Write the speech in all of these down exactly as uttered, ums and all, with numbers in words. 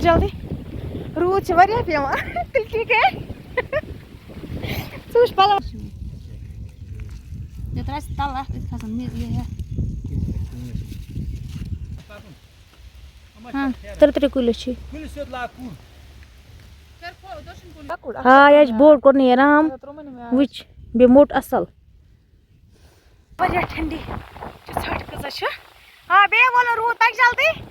جلدی، روٗد چھُ واریاہ پٮ۪وان۔ تیٚلہِ ٹھیٖک ہے۔ ژٕ وٕچھ پَلو۔ یہِ ترٛاوِ ژٕ تَلہٕ اَتھ، أتھۍ کھَسَن مےٚ یہِ ہٮ۪تھ۔ ہاں، ترٛےٚ ترٛےٚ کُلۍ چھِ۔ ہاں، یہِ چھِ بوٚڑ کوٚر نیران۔ وٕچھ، بیٚیہِ موٚٹ اَصٕل۔ واریاہ ٹھنڈی چھِ، ژھٹھ کۭژاہ چھِ۔ آ، بیٚیہِ وَلہٕ روٗد پَکہِ جلدی۔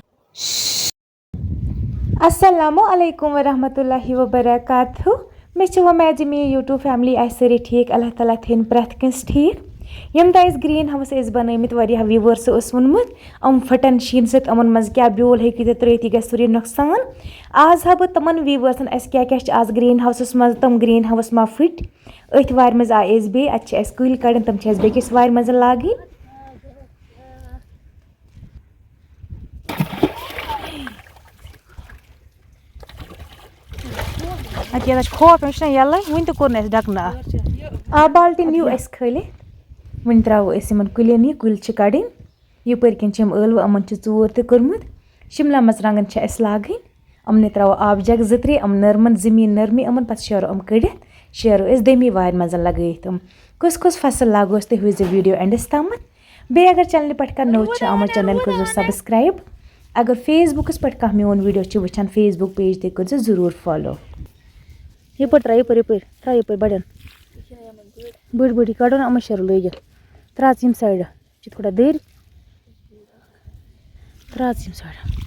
السلام علیکم ورحمۃ اللہ وبرکاتہ۔ مےٚ چھِ وۄمید زِ میٛٲنۍ YouTube family آسہِ سٲری ٹھیٖک۔ اللہ تعالیٰ تھٲیِن پرٛٮ۪تھ کٲنٛسہِ ٹھیٖک۔ ییٚمہِ دۄہ أسۍ green house ٲسۍ بَنٲومٕتۍ، واریاہ viewers ٲس ووٚنمُت، یِم پھٕٹن شیٖنہٕ سۭتۍ، یِمَن منٛز کیٛاہ بیول ہیٚکِو تُہۍ ترٛٲوِتھ، یہِ گژھِ سورُے نۄقصان۔ آز ہاوٕ بہٕ تِمَن viewersن اَسہِ کیٛاہ کیٛاہ چھِ آز green houseس منٛز، تِم green house ما پھٕٹۍ۔ أتھۍ وارِ منٛز آیہِ أسۍ بیٚیہِ، اَتہِ چھِ اَسہِ کُلۍ کَڑٕنۍ، تِم چھِ اَسہِ بیٚکِس وارِ منٛز لاگٕنۍ۔ اَدٕ کیٛاہ، اَتھ چھِ خوف، یِم چھِنہ یَلَے، وٕنہِ تہِ کوٚر نہٕ اَسہِ ڈَکہٕ نہٕ اَتھ۔ آ، بالٹیٖن نِیِو اَسہِ کھٲلِتھ۔ وٕنہِ ترٛاوو أسۍ یِمَن کُلٮ۪ن یہِ، کُلۍ چھِ کَڑٕنۍ۔ یَپٲرۍ کِنۍ چھِ یِم ٲلوٕ، یِمَن چھِ ژوٗر تہِ کوٚرمُت۔ شِملا مَرژٕوانٛگَن چھِ اَسہِ لاگٕنۍ۔ یِمنٕے ترٛاوو آب جگ زٕ ترٛےٚ، یِم نٔرمَن زٔمیٖن نٔرمٕے، یِمَن پَتہٕ شیرو یِم کٔڑِتھ، شیرو أسۍ دٔمی وارِ منٛز لَگٲیِتھ یِم۔ کُس کُس فصل لاگو أسۍ، تُہۍ وٕچھزیو video endس تامَتھ۔ بیٚیہِ اگر channelہِ پٮ۪ٹھ کانٛہہ نوٚو چھُ آمُت، channel کٔرزیو subscribe۔ اگر Facebookس پٮ۪ٹھ کانٛہہ میون video چھُ وٕچھان Facebook page، تُہۍ کٔرزیو ضروٗر follow۔ یَپٲرۍ ترٛاو، یَپٲرۍ، یَپٲرۍ ترٛاو، یَپٲرۍ بَڑٮ۪ن۔ بٔڑۍ بٔڑۍ، یہِ کَڑو نہ یِمَن شیرو لٲگِتھ۔ ترٛاو ژٕ ییٚمہِ sideٕ۔ چھِ تھوڑا دٔرۍ۔ ترٛاو ژٕ ییٚمہِ sideٕ۔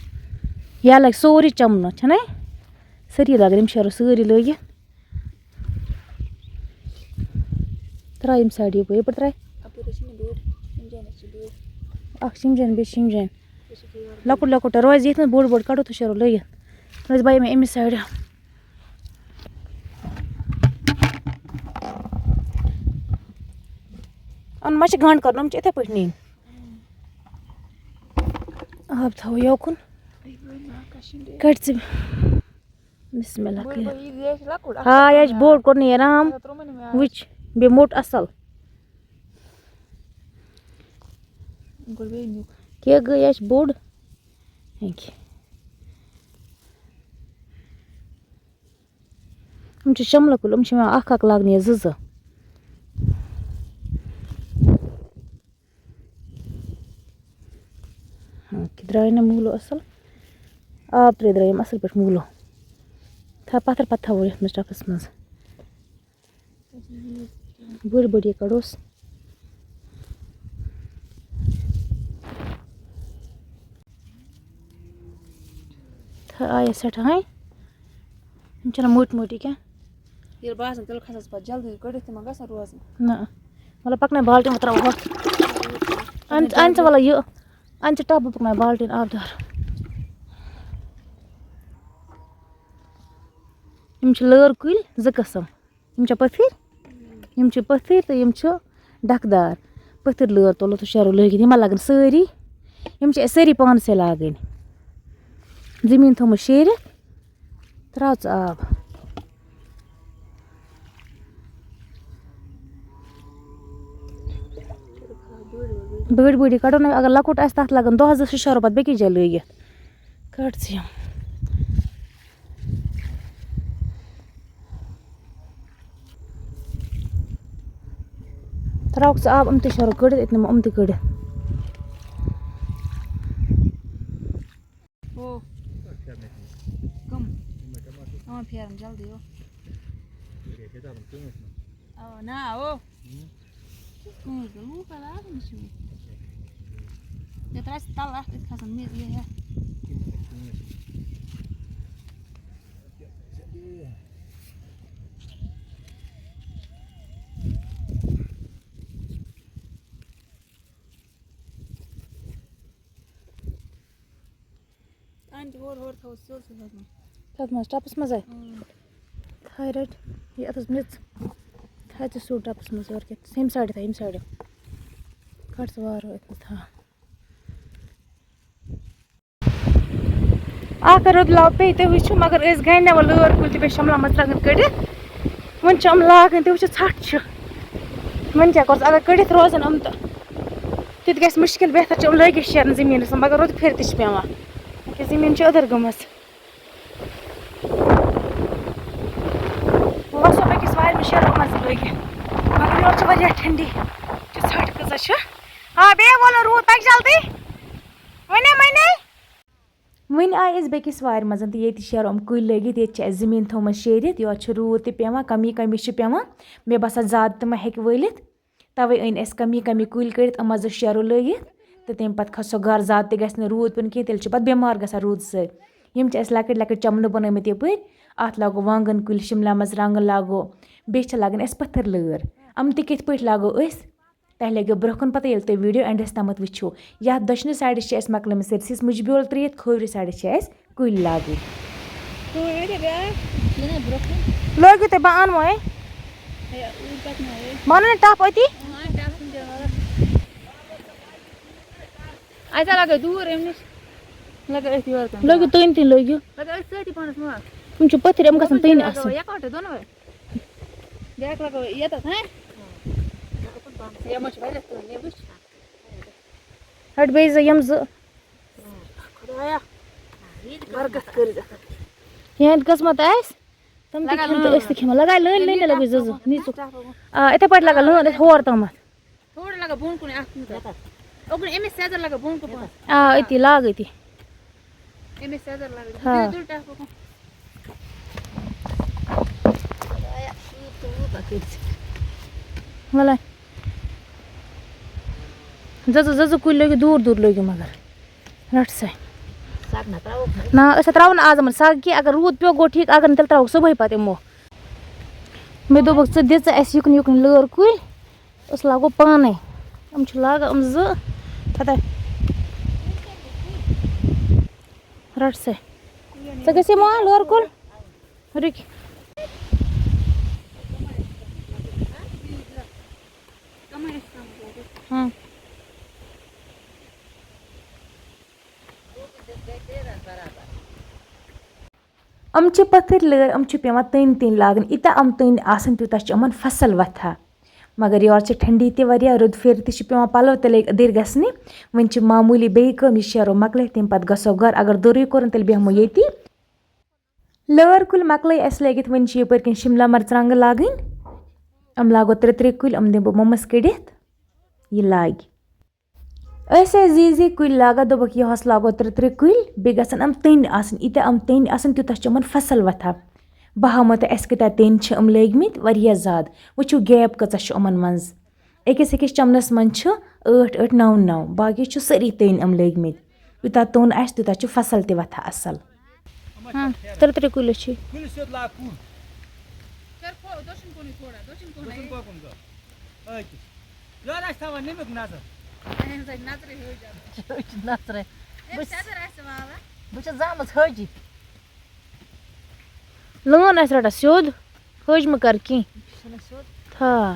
یا لَگہِ سورُے چَمنہٕ، چھَنَے؟ سٲری لاگَن یِم شیرو سٲری لٲگِتھ۔ ترٛاو ییٚمہِ sideٕ یَپٲرۍ، یَپٲرۍ ترٛاو۔ اَپٲرۍ حظ چھِ مےٚ دٲر، یِم جایہِ حظ چھِ دٲر۔ اَکھ چھِ یِم جایہِ، بیٚیہِ چھِ یِم جایہِ۔ بیٚیہِ چھِ دٲر۔ لۄکُٹ لۄکُٹ روزِ ییٚتہِ نہٕ، بوٚڑ بوٚڑ کَڑو تہٕ شیرو لٲگِتھ۔ روزِ بَیہِ مےٚ اَمی sideٕ۔ یِمَن ما چھِ گنٛڈ کَرُن، یِم چھِ یِتھَے پٲٹھۍ نِنۍ۔ آب تھاوو یوکُن۔ کَڑ ژٕ۔ بسم اللہ کٔرِتھ۔ ہاے، یہِ چھِ بوٚڑ کوٚر نیران۔ وٕچھ، بیٚیہِ موٚٹ اَصٕل۔ کیٛاہ گٔے، یہِ چھِ بوٚڑ۔ ییٚکہِ۔ یِم چھِ شملہٕ کُلۍ، یِم چھِ یِوان اَکھ اَکھ لاگنہٕ یا زٕ زٕ۔ ہاں، کہِ درٛاے نہٕ موٗلہٕ اَصٕل۔ آب ترٛٲوِتھ درٛاے یِم اَصٕل پٲٹھۍ موٗلہٕ۔ تھاو پَتھَر پَتہٕ تھاوو یَتھ منٛز ٹَپَس منٛز۔ بٔڑۍ بٔڑۍ یہِ کَڑوس۔ تھا-، آیَس سٮ۪ٹھاہَے۔ یِم چھِنہٕ موٚٹۍ موٚٹۍ یہِ کینٛہہ۔ ییٚلہِ باسان، تیٚلہِ کھسَس پَتہٕ جلدی کٔڑِتھ، تِمَن گژھن روزٕنۍ۔ نہ۔ مطلب، پَکنَے بالٹیٖن وۄنۍ ترٛاوو ہۄتھ۔ اَن-، اَن ژٕ وَلہٕ یہِ، اَن ژٕ ٹَب، بہٕ پَکناوٕ بالٹیٖن آبہٕ دار۔ یِم چھِ لٲر کُلۍ زٕ قٕسٕم۔ یِم چھا پٔتھٕرۍ؟ یِم چھِ پٔتھٕرۍ تہٕ یِم چھِ ڈَکھٕ دار۔ پٔتھٕرۍ لٲر تُلو تہٕ شیرو لٲگِتھ، یِم ما لَگَن سٲری؟ یِم چھِ اَسہِ سٲری پانسٕے لاگٕنۍ۔ زٔمیٖن تھوٚومُت شیٖرِتھ، ترٛاو ژٕ آب۔ بٔڑۍ بٔڑۍ یہِ کَڑو نہ، اگر لۄکُٹ آسہِ، تَتھ لَگَن دۄہَس زٕ، سُہ شیرو پَتہٕ بیٚکِس جایہِ لٲگِتھ۔ کَڑ ژٕ یِم۔ ترٛاوُکھ ژٕ آب، یِم تہِ شیرو کٔڑِتھ، أتۍ نِمو یِم تہِ کٔڑِتھ۔ او۔ کم؟ اَما پھیرن جلدی، او۔ اَوا، نا، او۔ کٕہٕنۍ تہِ لوٗکھ لاگان چھِ مےٚ۔ یَتھ آسہِ تَلہٕ اَتھ، أتھۍ کھَسان مےٚ یہِ ہٮ۪تھ۔ اَن تہِ ہورٕ ہورٕ تھاوو سیوٚد سیوٚد حظ۔ کَتھ منٛز؟ ٹَپَس منٛزَے؟ اۭں۔ تھایہِ رَٹہِ یہِ اَتھَس میٚژ۔ تھایہِ ژٕ سیوٚد ٹَپَس منٛز، یورٕ کیٛاہ؟ ییٚمہِ سایڈٕ تھاو، ییٚمہِ سایڈٕ۔ کَڑ ژٕ وارٕ وارٕ أتھۍ منٛز تھاو۔ اَکھ رُد لَو پیٚیہِ، تُہۍ وٕچھِو، مگر أسۍ گٔے نہٕ وۄنۍ لٲر کُلۍ تہِ بیٚیہِ شملہ مَرژٕوانٛگَن کٔڑِتھ۔ وۄنۍ چھِ یِم لاگٕنۍ، تُہۍ وٕچھِو، ژھَٹھ چھِ۔ وۄنۍ کیٛاہ کَرُس، اگر کٔڑِتھ روزَن یِم تہٕ تیُتھ گژھِ مُشکِل، بہتر چھِ یِم لٲگِتھ شیرٕنۍ زٔمیٖنَس منٛز، مگر رُدٕ پھِرِ تہِ چھِ پٮ۪وان، کیٛازِ زٔمیٖن چھِ أدٕر گٔمٕژ۔ شیرو منٛز لٲگِتھ۔ مگر یورٕ چھِ واریاہ ٹھنڈی۔ چھِ ژھٹھ کۭژاہ چھِ۔ آ، بیٚیہِ وولُن روٗد پَکہِ جلدی۔ وَنے، وَنے۔ وۄنۍ آیہِ أسۍ بیٚکِس وارِ منٛز تہٕ ییٚتہِ شیرو یِم کُلۍ لٲگِتھ۔ ییٚتہِ چھِ اَسہِ زٔمیٖن تھٲومٕژ شیٖرِتھ۔ یورٕ چھِ روٗد تہِ پٮ۪وان، کَمی کَمی چھِ پٮ۪وان۔ مےٚ باسان زیادٕ تہِ ما ہیٚکہِ وٲلِتھ۔ تَوَے أنۍ اَسہِ کَمی کَمی کُلۍ کٔڑِتھ، یِم منٛز أسۍ شیرو لٲگِتھ۔ تہٕ تَمہِ پَتہٕ کھسو گَرٕ۔ زیادٕ تہِ گژھِ نہٕ روٗد پیوٚن کینٛہہ، تیٚلہِ چھِ پَتہٕ بٮ۪مار گژھان روٗدٕ سۭتۍ۔ یِم چھِ اَسہِ لۄکٕٹۍ لۄکٕٹۍ چَمنہٕ بَنٲومٕتۍ یَپٲرۍ۔ اَتھ لاگو وانٛگَن کُلۍ، شِملہ مَرژٕوانٛگَن لاگو، بیٚیہِ چھِ لاگٕنۍ اَسہِ پٔتھٕر لٲر۔ یِم تہِ کِتھ پٲٹھۍ لاگو أسۍ؟ تۄہہِ لَگیو برٛونٛہہ کُن پَتہ، ییٚلہِ تُہۍ video endس تامَتھ وٕچھِو۔ یَتھ دٔچھنہِ sideس چھِ اَسہِ مۄکلٲمٕژ سٲرسٕے مُجہِ بیول ترٛٲیِتھ، کھوورِ sideس چھِ اَسہِ کُلۍ لاگٕنۍ۔ کھوورِ بیٛاکھ، یہِ نہ برٛونٛہہ کُن۔ لٲگِو تُہۍ، بہٕ اَنہٕ وۄنۍ۔ ہے، اوٗرۍ کَتہِ نہ ہے؟ بہٕ اَنہٕ وۄنۍ ٹَپ أتی۔ اۭں، ٹَپ کُن تہِ اَنو۔ اَسہِ لَگٲے دوٗر اَمہِ نِش۔ لَگٲے أتھۍ یورٕ کُن۔ لٲگِو تُہۍ تہِ، لٲگِو۔ لَگٲے أتھۍ سۭتی پانَس ماز۔ یِم چھِ پٔتھٕر، یِم گژھن تُہۍ تہِ اَصٕل۔ یَکوَٹہٕ دۄنوَے۔ بیٛاکھ لَگاوو ییٚتَتھ، ہہ؟ یَتھ منٛز چھِ واریاہ کٲم، یہِ وٕچھ۔ ہَٹ بیٚیہِ زٕ، یِم زٕ۔ خۄدایا، برکت کٔرِتھ۔ یِہٕنٛدِ قٕسمت آسہِ، تِم تہِ لگا کھٮ۪ن تہٕ لٲن۔ أسۍ تہِ کھٮ۪مو۔ لگاے لٲنۍ، لٲنۍ لگٲے زٕ زٕ، نیٖژُکھ۔ آ، یِتھَے پٲٹھۍ لگا لٲن، أسۍ ہور تامَتھ۔ تھوڑا لگا بۄن کُن اکھ میٖٹر۔ اوکُن أمِس سیزر لگا بۄن کُن پہن۔ آ، أتی لاگ أتی۔ أمِس سیزر لگا۔ ہاں۔ دِیو دُل ٹکھ اوکُن۔ وَلے۔ زٕ زٕ، زٕ زٕ کُلۍ لٲگِو دوٗر دوٗر لٲگِو مگر۔ رَٹ سا۔ سَگ نہ ترٛاووکھ نہٕ۔ نہ، أسۍ ہا ترٛاوو نہٕ آز یِمَن سَگ کینٛہہ۔ اگر روٗد پیوٚو گوٚو ٹھیٖک، اگر نہٕ تیٚلہِ ترٛاووکھ صُبحٲے پَتہٕ یِمو۔ مےٚ دوٚپُکھ، ژٕ دِ ژٕ اَسہِ یُکُن یُکُن لٲر کُلۍ۔ أسۍ لاگو پانے۔ یِم چھِ لاگان یِم زٕ۔ پتہ۔ رٹ سا۔ ژٕ گژھِ یِمو لٲر کُل۔ رُکہِ۔ ہاں۔ یِم چھِ پٔتھٕرۍ لٲر، یِم چھِ پٮ۪وان تٔنۍ تٔنۍ لاگٕنۍ۔ ییٖتیٛاہ یِم تٔنۍ آسَن، تیوٗتاہ چھِ یِمَن فصل وۄتھان۔ مگر یورٕ چھِ ٹھنڈی تہِ واریاہ، روٗدٕ پھیرٕ تہِ چھِ پٮ۪وان، پَلو تہِ لٔگۍ أدٕرۍ گژھنہِ۔ وۄنۍ چھِ معموٗلی بیٚیہِ کٲم، یہِ شیرو مۄکلٲیِتھ، تَمہِ پَتہٕ گژھو گَرٕ۔ اگر دوٚرُے کوٚرُن، تیٚلہِ بیٚہمو ییٚتی۔ لٲر کُلۍ مۄکلٲے اَسہِ لٲگِتھ، وۄنۍ چھِ یَپٲرۍ کِنۍ شِملہ مَرژٕوانٛگہٕ لاگٕنۍ۔ یِم لاگو ترٛےٚ ترٛےٚ کُلۍ، یِم دِمہٕ بہٕ مۄمَس کٔڑِتھ، یہِ لاگہِ۔ أسۍ ٲسۍ زی زی کُلۍ لاگان، دوٚپُکھ، یِہُس لاگو ترٛےٚ ترٛےٚ کُلۍ، بیٚیہِ گژھن یِم تٔنۍ آسٕنۍ، ییٖتیٛاہ یِم تٔنۍ آسَن، تیوٗتاہ چھِ یِمَن فصل وۄتھان۔ بہٕ ہاومو تۄہہِ، اَسہِ کۭتیٛاہ تٔنۍ چھِ یِم لٲگۍ مٕتۍ، واریاہ زیادٕ۔ وٕچھِو، gap کۭژاہ چھِ یِمَن منٛز۔ أکِس أکِس چَمنَس منٛز چھِ ٲٹھ ٲٹھ، نَو نَو، باقٕے چھِ سٲری تٔنۍ یِم لٲگۍ مٕتۍ۔ یوٗتاہ توٚن آسہِ، تیوٗتاہ چھُ فصل تہِ وۄتھان اَصٕل۔ ہاں، ترٛےٚ ترٛےٚ کُلۍ چھِ۔ کُلِس یوت لاگ کُل۔ دٔچھُن پَکُن گوٚو۔ أکِس۔ یورٕ آسہِ تھاوان نمیُک نظر۔ أمِس آسہِ نظرٕے حٲجی۔ أسۍ چھِ نظرَے۔ أمِس بہٕ چھَس، نظر آسہِ والان۔ بہٕ چھَس زامٕژ حٲجی۔ لٲن آسہِ رَٹان سیوٚد، حٲج مہٕ کر کینٛہہ۔ یہِ چھُنہٕ سیوٚد۔ تھا۔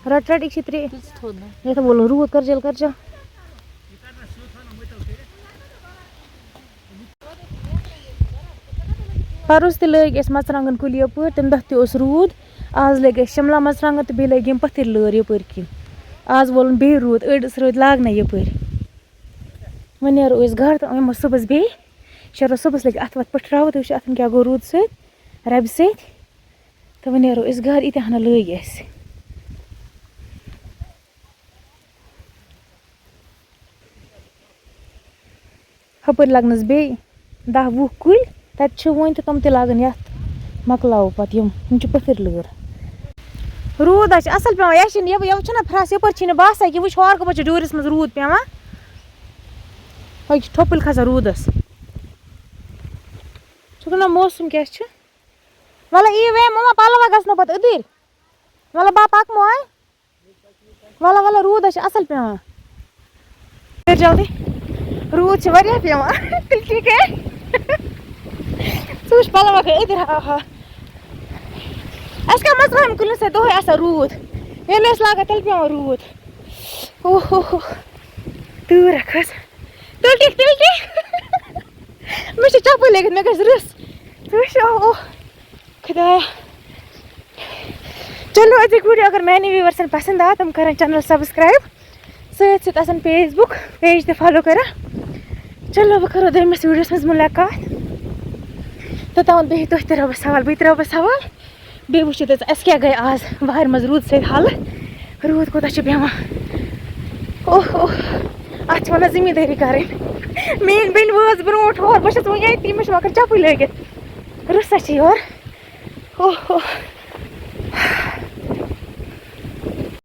رَٹ، رَٹ، یہِ چھِ ترٛےٚ۔ تُل ژٕ تھوٚد نہ۔ یَتھ وولُن روٗد، کر جل، کر جل۔ پَرُس تہِ لٲگۍ اَسہِ مَرژٕوانٛگَن کُلۍ یَپٲرۍ، تَمہِ دۄہ تہِ اوس روٗد۔ آز لٲگۍ اَسہِ شِملہ مَرژٕوانٛگَن تہٕ بیٚیہِ لٲگۍ یِم پٔتھٕرۍ لٲر یَپٲرۍ کِنۍ۔ آز وولُن بیٚیہِ روٗد، أڑۍ أسۍ رٲدۍ لاگنَے یَپٲرۍ۔ وۄنۍ نیرو أسۍ گَرٕ تہٕ یِمو صُبحَس بیٚیہِ۔ شیرو صُبحَس لٔگۍ اَتھٕ وَتھٕ پٔٹھراوو، تُہۍ وٕچھِو اَتھَن کیٛاہ گوٚو روٗدٕ سۭتۍ، رَبہِ سۭتۍ۔ تہٕ وۄنۍ نیرو أسۍ گَرٕ، ییٖتیٛاہ ہنا لٲگۍ اَسہِ۔ ہُپٲرۍ لَگنَس بیٚیہِ دَہ وُہ کُلۍ، تَتہِ چھِ وُنہِ تہِ تِم تہِ لاگَن یَتھ، مۄکلاوو پَتہٕ یِم، یِم چھِ پٔتھٕرۍ لٲر۔ روٗد حظ چھِ اَصٕل پٮ۪وان، یہِ چھِنہٕ یَپٲرۍ، یَپٲرۍ چھِنہٕ باسان کہِ وٕچھ ہور کَپٲرۍ چھِ ڈوٗرِس منٛز روٗد پٮ۪وان۔ ہۄ چھِ ٹھوٚپٕلۍ کھسان روٗدَس۔ ژٕ وَن موسم کیٛاہ چھُ؟ وَلہٕ یِیِو وۄنۍ مَما، پَلوا گژھنو پَتہٕ أدٕرۍ۔ وَلہٕ بہٕ پَکمو وۄنۍ۔ وَلہٕ وَلہٕ، روٗد حظ چھِ اَصٕل پٮ۪وان۔ کٔرۍ جلدی، روٗد چھِ واریاہ پٮ۪وان۔ تیٚلہِ ٹھیٖک ہے۔ ژٕ وٕچھ پَلوا گٔے أدٕرۍ، ہا ہا۔ اَسہِ کَمہِ منٛز وَنہٕ کُلٮ۪ن سۭتۍ دۄہَے آسان روٗد؟ ییٚلہِ أسۍ لاگان، تیٚلہِ پٮ۪وان روٗد۔ اوہ ہو ہو۔ تۭر ہا کھٔژ۔ تُلٹی، تُلٹی۔ مےٚ چھِ چَپٕلۍ لٲگِتھ، مےٚ گژھِ رٕژھ۔ ژٕ وٕچھ، اوہ، اوہ۔ خۄدایا۔ چلو، أزیُک video اگر میٛانہِ viewersن پَسنٛد آو، تِم کَرَن channel subscribe۔ سۭتۍ سۭتۍ آسَن Facebook page تہِ follow کَران۔ چلو، وۄنۍ کَرو دوٚیمِس videoس منٛز مُلاقات۔ توٚتام بیٚہِو تُہۍ تہِ رۄبَس حوال، بہٕ تہِ رۄبَس حوال۔ بیٚیہِ وٕچھِو تُہۍ، اَسہِ کیٛاہ گٔے آز وارِ منٛز روٗدٕ سۭتۍ حالہٕ۔ روٗد کوٗتاہ چھُ پٮ۪وان۔ اوہ اوہ، اَتھ چھِ وَنان زٔمیٖندٲری کَرٕنۍ۔ میٛٲنۍ بیٚنہِ وٲژ برونٛٹھ ہور، بہٕ چھَس وۄنۍ ییٚتی، مےٚ چھِ مگر چَپٕلۍ لٲگِتھ۔ رٕژ سا چھِ یورٕ۔ اوہ اوہ۔